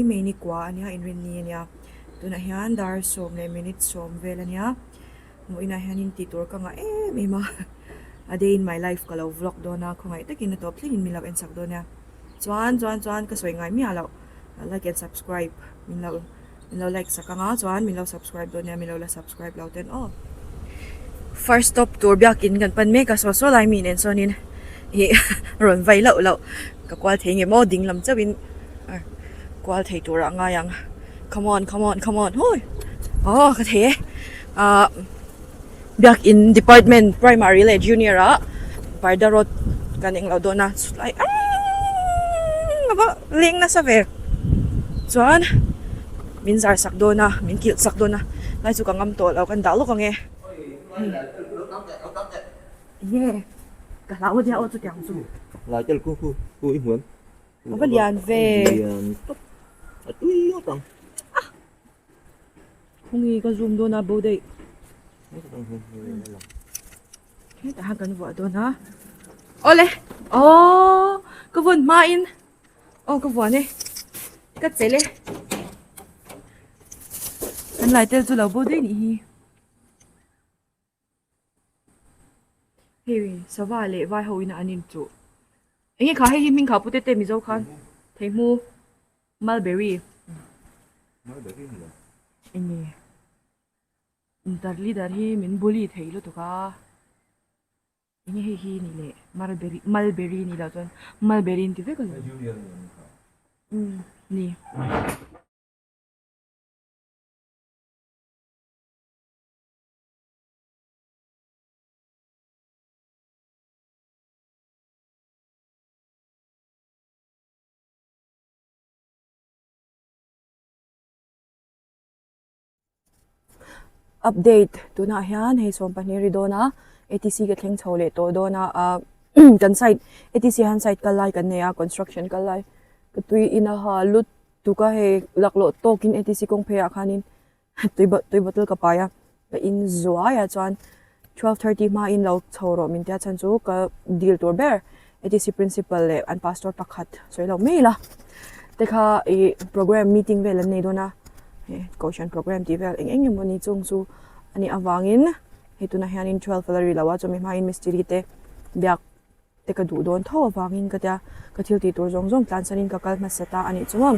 May ni kua a nia inrinni a nia tunah hian dar sawm leh minute sawm vel a nia hmuh inah hianin tih tur ka ngah em em a a day in my life ka lo vlog dawn a khawngaih takin a tawp thlengin min lo en chak dawn nia chuan chuan chuan ka sawi ngai miah loh like and subscribe min lo min lo like sak anga chuan min lo subscribe dawn nia min lo la subscribe lo ten aw. First stop tur biakin kan pan mek a saw saw lai mi nen sawnin ih rawn vai loh loh ka kual thei nge maw ding lam chauhin kual thei turah a ngai ang come on come on come on hawi aw ka thei e ah biakin department primary leh junior ah parda rawt kan englo dawn a chulai aaa a va leng nasa ve chuan min zar sak dawn a min kilh sak dawn a lai chu ka ngam tawh lo kan dah lawk ang e enge ka hlau a nia aw chutiang chu lai tel khu khu khu i hmuam a va lian ve lian tawp a tui ngawt ang ah khawngei ka zoom dawn a bo daih hetah hian kan vuah dawn a awle aww ka vawn hmain aw ka vuan e ka chelh e kan lai tel chu lo bo daih nih hi hei sava leh vai ho in an inchuh enge kha hei hi hming kha pu tete mizo khan theihmu. Mulberry enge inter leader hi min bully thei lutuk a enge hei hi ni leh mulberry mulberry ni loh chuan mulberry an ti vek alawm umm ni. Update tunah hian hei sawm pahnih ri dawn a atc ka thleng chho leh tawh dawn a ah kan site atc hian site kal lai kan nei a construction kal lai ka tui in a ha lut tuk a hei laklawh tawkin atc kawng pheiah khanin tui tui bottle ka pai a ka in zuai a chuan 12:30 hmain lo chho rawh min tia chhan chu ka dil tur ber atc principal leh an pastor pakhat sawi lo mai ila te kha ih program meeting vel an nei dawn a kohhran program tih vel eng eng emaw ni chung chu a nih avangin hei tunah hianin 12 a la ri lo a chumi hmain mistiri te biak te ka duh dawn tho avangin ka tia ka thil tih tur zawng zawng tlan sanin ka kal hmasa ta a nih chu maw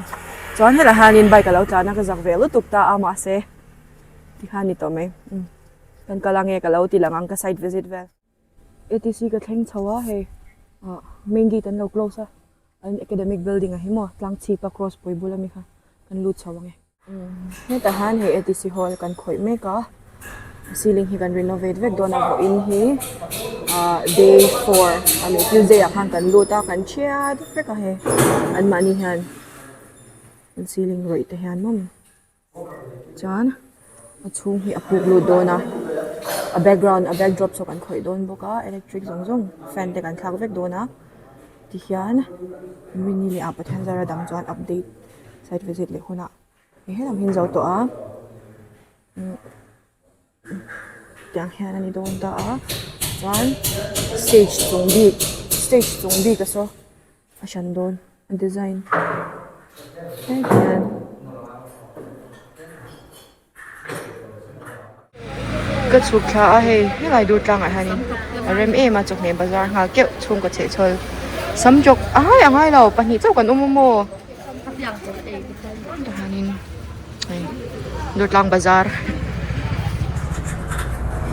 chuan helaiah hianin bike a lo tlan a ka zak ve lutuk ta a mahse tikhan ni tawh mai umm kan kal ange ka lo ti lang ang ka site visit vel atc ka thleng chho a hei ah main gate an lo close a an academic building ah hi maw tlang chhip a cross pui bul ami kha kan lut chho ange. Hetah hian hei atc hall kan khawih mek a ceiling hi kan renovate vek dawn a vawiin hi ah day four a ni tuesday ah khan kan lut a kan thiat vek a hei anmahni hian an ceiling rawih te hian maw chuan a chhung hi a puk lut dawn a a background a backdrop saw kan khawih dawn bawk a electric zawng zawng fan te kan thlak vek dawn a tihian mini leh ah Pathian zara dang chuan update. Site visit leh hunah eng helam hi an zo tawh a tiang hian a ni dawn ta a chuan stage chung bik stage chung bik a saw a hran dawn a design heng hian. Ka chhuk thla a hei helai dur tlangah hianin a rem em a chawhmeh bazar nghal keuh chhungkaw chhehchhawl sam chawk a ngai a ngai lo pahnih chauh kan awm a maw tah hianin hei durtlang bazar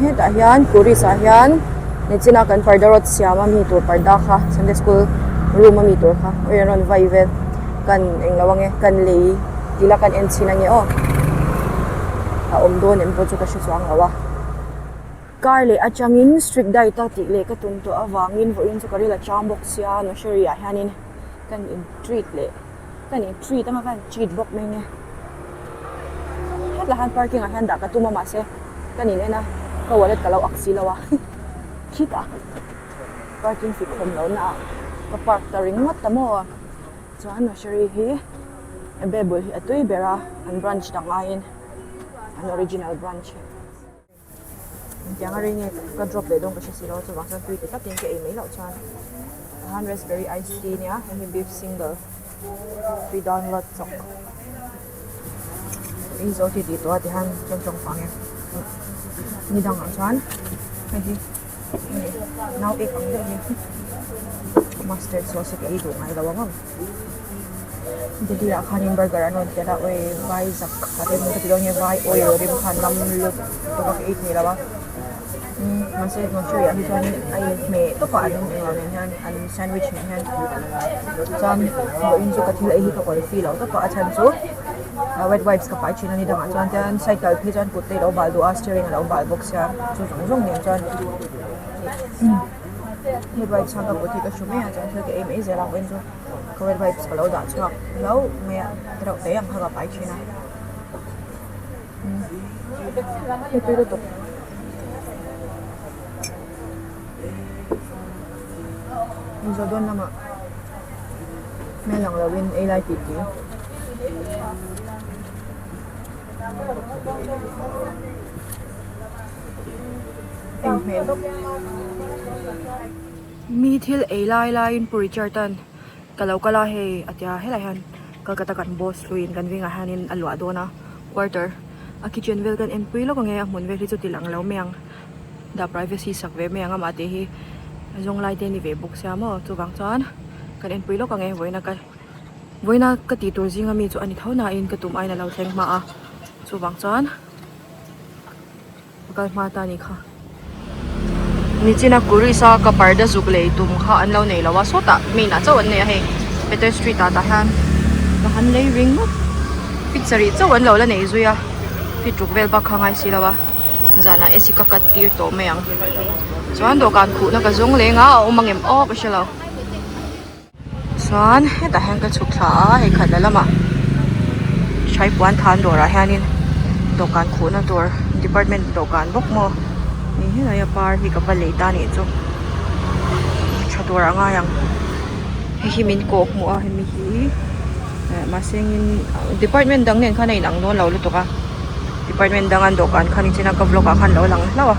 hetah hian tourist ah hian nichina kan parda rawt siam a mi tur parda kha sunday school room a mi tur kha a rawn vai vel kan englo ange kan lei. Tila kan en chhin ange aw. A awm dawn em pawh chu ka hre chuang lo a. Car leh atangin strict diet a tih leh ka tum tawh avangin vawiin chu ka ril a chang bawk sia nursery ah hianin kan in treat leh kan in treat anga kan treat bawk mai nge. Hetlai han parking ah hian dah ka tum a mahse kan in en a ka wallet ka lo ak si lo a khitah parking fee khawm lohna ah ka park ta ringawt ta maw. Chuan nursery hi a bel hi a tui ber a an branch dang aiin an original branch hi engtiang a rei nge ka drop leh dawn ka hre si lo a chuvang chuan tui ti takin ka ei mai loh chuan tahan raspberry ice tea nia hei hi beef single tui download chawk. Ei zo ti tih tawh a tihian chuan tawng pang e. Ni dangah chuan hei hi nau ek ang deuh hi mustard sauce hi ka ei duh ngai lo ang ang. Delhi ah khanin burger an rawn tel a awi vai zak a rem ka ti dawn nge vai oil rim khan ram lut tawk a ka ei thei lo a mahse manchurian ah hi chuanin a inhmeh tawp a an englo nen hian an sandwich nen hian chuan vawiin chu ka thil ei hi ka kawl fee lo tawp a a chhan chu wet wipes ka pai thin a ni dangah chuan tian cycle phei chuan kut te ilo bal duh a steering alo bal bawk sia chu zawng zawng nen chuan. Wet wipes khan ka kut hi ka hru mai a chuan thil ka ei mai zel a vawiin chu ka wet wipes ka lo dah chhuak hlauh mai a tereuh te ang kha ka pai thin a hei tui lutuk. Mizo dawn lamah hmel ang lovin ei lai tih tih. Inhmeh bawk. Mi thil ei lai laiin Pu Richard an ka lo kal a hei a tia helai hian Kolkata kan boss hluiin kan vengah hianin a luah dawn a quarter a kitchen vel kan enpui lawk ange a hmun vel hi chu ti lang lo mai ang dah privacy sak ve mai ang amah tih hi a zawng lai te a ni ve bawk sia maw chuvang chuan kan enpui lawk ange vawiin a ka vawiin a ka tih tur zinga mi chu a ni tho nain ka tum aiin a lo thleng hma a chuvang chuan. A kal hma ta ni kha. Nichina Kurisa ka parda zuk lei tum kha an lo nei lo a sawtah main ah chauh an nei a hei Peter street ah tah hian ka han lei ringawt feet sarih chauh an lo la nei zui a feet ruk vel bak kha ngai si lo a zanah ac ka cut tir tawh mai ang chuan dawhkan khuhna ka zawng leng a a awm ang em aw ka hre lo. Chuan hetah hian ka chhuk thla a hei khat la lamah Hraipuan than dawrah hianin dawhkan khuhna tur department dawhkan bawk maw ni helai a par hi ka va lei ta anih chu tha tur a ngai ang hei hi min kawh hmuh a hemi hi eh mahse engin department dang nen khan a inang dawn lo lutuk a department dang an dawhkan khan nichina ka vlog ah khan lo lang hlauh a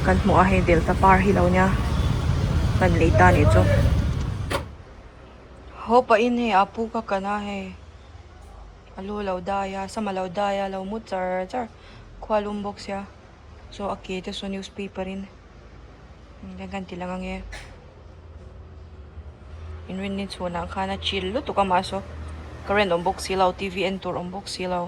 kan hmuh a hei delta par hi lo nia kan lei ta anih chu. Haw pahin hei a pu ka kan a hei a lu a lo dai a sam a lo dai a lo mu char char khua lum bawk sia saw a ke te saw newspaper in eng kan ti lang ange inrinni chhunah khan a chill lutuk a mahse current awm bawk si lo t v en tur awm bawk si lo.